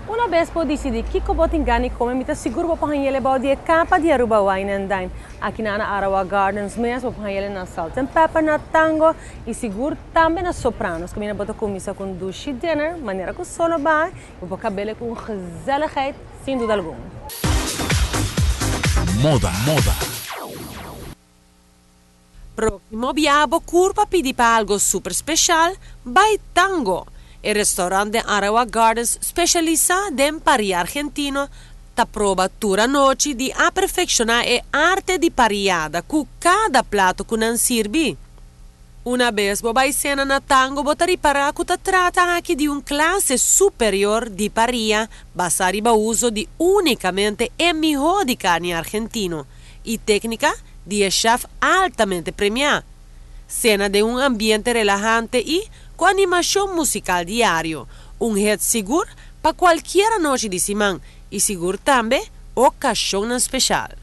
Una bes bo dicidi kico bo tin gana di come, mi ta sigur bo por hañ'e bou di e capa di Aruba Wine and Dine. Aki na Arawa Gardens mes, bo por hañ'e na Salt and Pepper, na Tango y sigur tambe na Sopranos. Caminda bo ta cuminsa cu dushi dinner, manera cu solo bay, bo por cab'e cu gezelligheid, sin duda algun. Moda, moda. Proximo biaha bo curpa pidi pa algo super special, bay Tango. E restaurant di Arawa Gardens specialisa den parilla argentino ta proba tur anochi di a perfecciona e arte di parrillada cu cada plato cu nan sirbi. Una bes bo bay cena na Tango, bo ta ripara cu ta trata aki di un clase superior di parilla basa riba uso di unicamente e miho di carni argentino y tecnica di chef altamente premia. Cena den un ambiente relahante y cu animacion musical diario. Un hit sigur pa cualkier anochi di siman y sigur tambe ocasion special.